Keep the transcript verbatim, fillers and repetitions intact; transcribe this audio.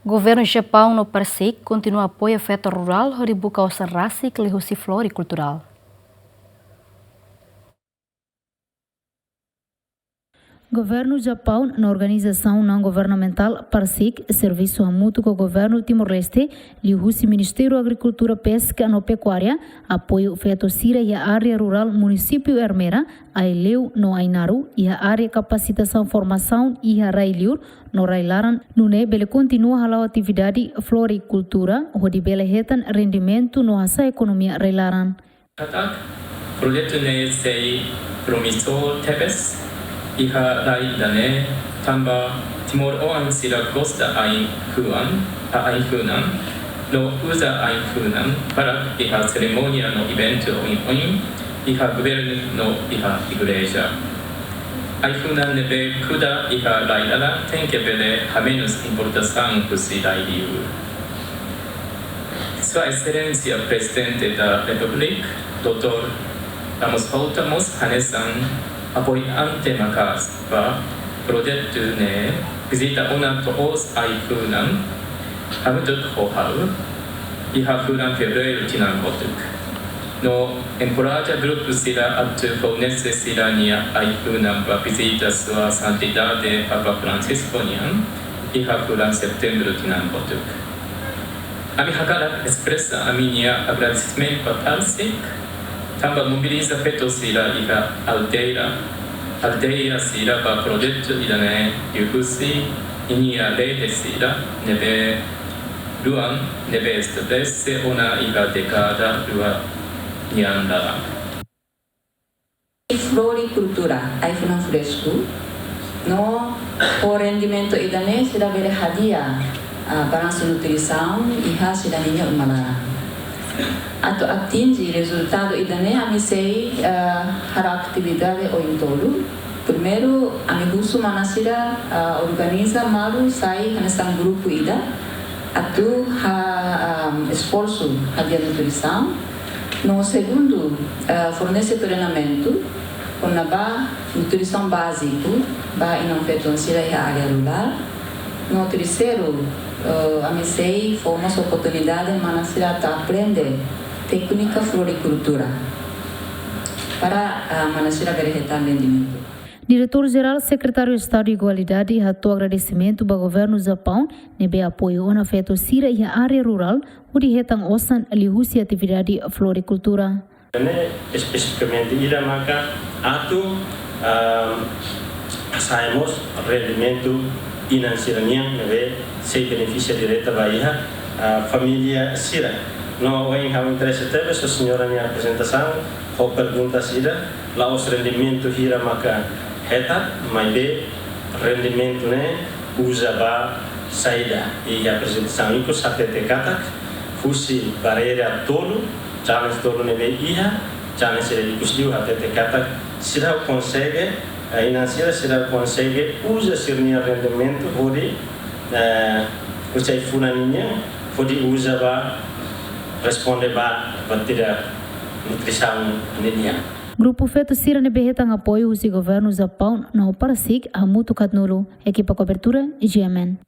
Governu Japaun no PARCIC kontinua apoia feto rurál hodi buka osan rasik liuhusi florikultura. Governu Japaun no organizasaun naun-governamentál PARCIC servisu hamutuk ho governu Timor-Leste, liuhusi Ministériu Agrikultura, Peska no Pekuária, apoiu feto sira iha área rurál munisípiu Ermera, Aileu no Ainaro, iha área kapasitasaun formasaun iha rai-liur no rai-laran, nune'e bele kontinua hala'o atividade florikultura, hodi bele hetan rendimentu no hasa'e ekonomia rai-laran. Katak, projetu ne'e sei promesór tebes iha rai ida-ne'e, tanba timoroan sira gosta ain-fuan, a, ain-funan, no uza ain-funan barak iha serimónia no eventu oioin, iha governu no iha igreja. Ain-funan ne'ebé kuda iha rai laran tenke bele hamenus importasaun husi rai-liur. Sua Exelénsia Prezidente da Repúblika, doutór Ramos Horta mós hanesan apoiante maka'as ba projetu ne'e, vizita ona to'os ain-funan hamutuk ho ha'u iha fulan Fevereiru tinan kotuk. No enkoraja grupu sira atu fornese sira-nia ain-funan ba vizita Sua Santidade Papa Francisco nian iha fulan Setembru tinan kotuk. Ami hakarak espresa ami-nia agradesimentu ba PARCIC, tanba mobiliza feto sira iha aldeia, aldeia sira ba projetu ida-ne'e, liuhusi ninia rede sira ne'ebé luan, ne'ebé estabelese ona iha dékada rua nian laran. Florikultura, ain-funan fresku, no ho rendimentu ida-ne'e sira bele hadi'a, ah, balansu nutrisaun iha sira-ninia uma laran. Atu atinje rezultadu ida-ne'e, ami sei, ah, halo atividade oin tolu. Primeiru, ami husu mana sira, ah, organiza malu sai hanesan grupu ida atu ha, ah, esforsu hadi'a nutrisaun. No segundu, ah, fornese treinamentu kona-ba nutrisaun báziku ba inan-feton sira iha área rurál. No terseiru, ah, ami sei fó mós oportunidade mana sira atu aprende téknika florikultura para, ah, mana sira bele hetan rendimentu. Diretór Jerál Sekretáriu Estadu Igualdade hato'o agradesimentu ba governu Japaun ne'ebé apoiu ona feto sira iha área rurál hodi hetan osan liuhusi atividade florikultura. Ne'e espesifikamente ida maka atu, ah, hasa'e mós rendimentu inan sira-nian ne'ebé sei benefisia direta ba iha, ah, família sira. No ohin ha'u interese tebes ho señora nia aprezentasaun, ho pergunta sira, la'ós rendimentu hira maka hetan, maibé rendimentu ne'e uza ba saida. Iha aprezentasaun ikus hatete katak, husi barreira tolu, challenge tolu ne'ebé iha, challenge sira ikus liu hatete katak, sira konsege, eh, inan sira, sira konsege uza sira-nia rendimentu hodi, eh, husi ain-funan nian, hodi uza ba, responde ba, ba tira nutrisaun ninian. Grupu feto sira ne'ebé hetan apoiu husi governu Japaun no PARCIC hamutuk haatnulu. Ekipa kobertura, G M N.